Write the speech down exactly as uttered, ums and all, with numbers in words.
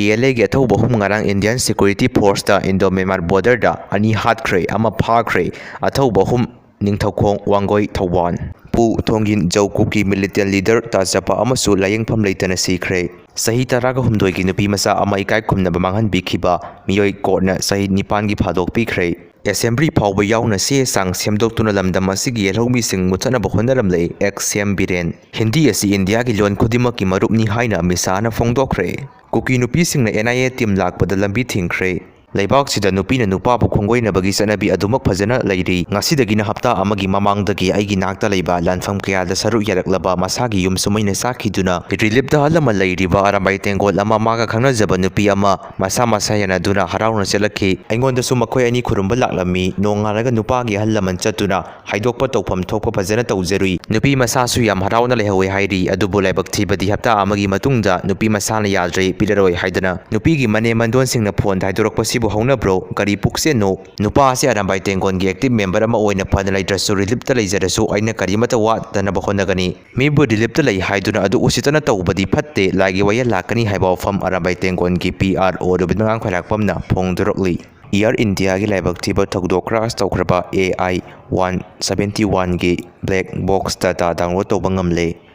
ꯀꯦ L ꯑꯦꯒꯤ ꯑꯊꯧꯕ ꯑꯍꯨꯝ ꯉꯔꯥꯡ Indian Security Forceꯇ Indo Myanmar Borderꯗ ꯑꯅꯤ ꯍꯥꯠꯈ꯭ꯔꯦ, ꯑꯃ ꯐꯥꯈ꯭ꯔꯦ꯫ ꯑꯊꯧꯕ ꯑꯍꯨꯝ ꯅꯤꯡꯊꯧꯈꯣꯡ, ꯋꯥꯡꯒꯣꯏ, ꯊꯧꯕꯥꯜ꯫ ꯄꯨ ꯊꯣꯡꯒꯤꯟ ꯖꯧ ꯀꯨꯀꯤ militant leader ꯇꯥꯖꯄ ꯑꯃꯁꯨ ꯂꯥꯌꯦꯡꯐꯝ ꯂꯩꯇꯅ ꯁꯤꯈ꯭ꯔꯦ꯫ ꯆꯍꯤ ꯇꯔꯥꯒ ꯍꯨꯝꯗꯣꯏꯒꯤ ꯅꯨꯄꯤ ꯃꯆꯥ ꯑꯃ ꯏꯀꯥꯏ ꯈꯨꯝꯅꯕ ꯃꯥꯡꯍꯟꯕꯤꯈꯤꯕ ꯃꯤꯑꯣꯏ courtꯅ ꯆꯍꯤ ꯅꯤꯄꯥꯟꯒꯤ ꯐꯥꯗꯣꯛ ꯄꯤꯈ꯭ꯔꯦ꯫ Assembly ꯐꯥꯎꯕ ꯌꯥꯎꯅ ꯆꯦ ꯆꯥꯡ ꯁꯦꯝꯗꯣꯛꯇꯨꯅ ꯂꯝꯗꯝ ꯑꯁꯤꯒꯤ ꯌꯦꯜꯍꯧꯃꯤꯁꯤꯡ ꯃꯨꯠꯊꯠꯅꯕ ꯍꯣꯠꯅꯔꯝꯂꯦ꯫ Ex C M Biren. Hindi ꯑꯁꯤ ꯏꯟꯗꯤꯌꯥꯒꯤ ꯂꯣꯟ ꯈꯨꯗꯤꯡꯃꯛꯀꯤ ꯃꯔꯨꯞꯅꯤ ꯍꯥꯏꯅ ꯃꯤꯁꯥꯅ ꯐꯣꯡꯗꯣꯛꯈ꯭ꯔꯦ꯫ ꯀꯨꯀꯤ ꯅꯨꯄꯤꯁꯤꯡꯅ N I A team ꯂꯥꯛꯄꯗ ꯂꯝꯕꯤ ꯊꯤꯡꯈ꯭ꯔꯦ꯫ ꯂꯩꯕꯥꯛꯁꯤꯗ ꯅꯨꯄꯤꯅ ꯅꯨꯄꯥꯕꯨ ꯈꯣꯡꯒꯣꯏꯅꯕꯒꯤ ꯆꯠꯅꯕꯤ ꯑꯗꯨꯃꯛ ꯐꯖꯅ ꯂꯩꯔꯤ꯫ ꯉꯁꯤꯗꯒꯤꯅ ꯍꯞꯇꯥ ꯑꯃꯒꯤ ꯃꯃꯥꯡꯗꯒꯤ ꯑꯩꯒꯤ ꯅꯥꯛꯇ ꯂꯩꯕ ꯂꯥꯟꯐꯝ ꯀꯌꯥꯗ ꯁꯔꯨꯛ ꯌꯥꯔꯛꯂꯕ ꯃꯁꯥꯒꯤ ꯌꯨꯝꯁꯨ ꯃꯩꯅ ꯆꯥꯛꯈꯤꯗꯨꯅ reliefꯇ ꯑꯍꯜ ꯂꯃꯟ ꯂꯩꯔꯤꯕ ꯑꯔꯥꯝꯕꯥꯏ ꯇꯦꯡꯒꯣꯜ ꯑꯃ ꯃꯥꯒ ꯈꯪꯅꯖꯕ ꯅꯨꯄꯤ ꯑꯃ ꯃꯁꯥ ꯃꯁꯥ ꯌꯥꯅꯗꯨꯅ ꯍꯔꯥꯎꯅ ꯆꯠꯂꯛꯈꯤ꯫ ꯑꯩꯉꯣꯟꯗꯁꯨ ꯃꯈꯣꯏ ꯑꯅꯤ ꯈꯨꯔꯨꯝꯕ ꯂꯥꯛꯂꯝꯃꯤ꯫ ꯅꯣꯡꯉꯥꯜꯂꯒ ꯅꯨꯄꯥꯒꯤ ꯑꯍꯜ ꯂꯃꯟ ꯆꯠꯇꯨꯅ ꯍꯥꯏꯗꯣꯛꯄ ꯇꯧꯐꯝ ꯊꯣꯛꯄ ꯐꯖꯅ ꯇꯧꯖꯔꯨꯏ꯫ ꯅꯨꯄꯤ ꯃꯁꯥꯁꯨ ꯌꯥꯝ ꯍꯔꯥꯎꯅ ꯂꯩꯍꯧꯋꯦ ꯍꯥꯏꯔꯤ꯫ ꯑꯗꯨꯕꯨ ꯂꯥꯏꯕꯛ ꯊꯤꯕꯗꯤ ꯍꯞꯇꯥ ꯑꯃꯒꯤ ꯃꯇꯨꯡꯗ ꯅꯨꯄꯤ ꯃꯁꯥꯅ ꯌꯥꯗ꯭ꯔꯦ, ꯄꯤꯔꯔꯣꯏ ꯍꯥꯏꯗꯅ꯫ ꯅꯨꯄꯤꯒꯤ ꯃꯅꯦꯝ ꯃꯟꯗꯣꯟꯁꯤꯡꯅ ꯐꯣꯟꯗ ꯍꯥꯏꯗꯣꯔꯛꯄꯁꯤꯕꯨ ꯍꯧꯅꯕ꯭ꯔꯣ? ꯀꯔꯤ ꯄꯨꯛꯆꯦꯜꯅꯣ? ꯅꯨꯄꯥ ꯑꯁꯤ ꯑꯔꯥꯝꯕꯥꯏ ꯇꯦꯡꯒꯣꯟꯒꯤ active member ꯑꯃ ꯑꯣꯏꯅ ꯐꯅ ꯂꯩꯇ꯭ꯔꯁꯨ reliefꯇ ꯂꯩꯖꯔꯁꯨ ꯑꯩꯅ ꯀꯔꯤꯃꯠꯇ ꯋꯥꯠꯇꯅꯕ ꯍꯣꯠꯅꯒꯅꯤ꯫ ꯃꯤꯕꯨ reliefꯇ ꯂꯩ ꯍꯥꯏꯗꯨꯅ ꯑꯗꯨ ꯎꯁꯤꯠꯇꯅ ꯇꯧꯕꯗꯤ ꯐꯠꯇꯦ, ꯂꯥꯏꯒꯤ ꯋꯥꯌꯦꯜ ꯂꯥꯛꯀꯅꯤ ꯍꯥꯏꯕ ꯋꯥꯐꯝ Arambai ꯇꯦꯡꯒꯣꯟꯒꯤ P R O ꯔꯣꯕꯤꯟꯗ꯭ꯔꯅꯥꯊ ꯈ꯭ꯋꯥꯏꯔꯥꯛꯄꯝꯅ ꯐꯣꯡꯗꯣꯔꯛꯂꯤ꯫ Air Indiaꯒꯤ ꯂꯥꯏꯕꯛ ꯊꯤꯕ ꯊꯧꯗꯣꯛ crash ꯇꯧꯈ꯭ꯔꯕ A I one seventy oneꯒꯤ black box data download ꯇꯧꯕ ꯉꯝꯂꯦ꯫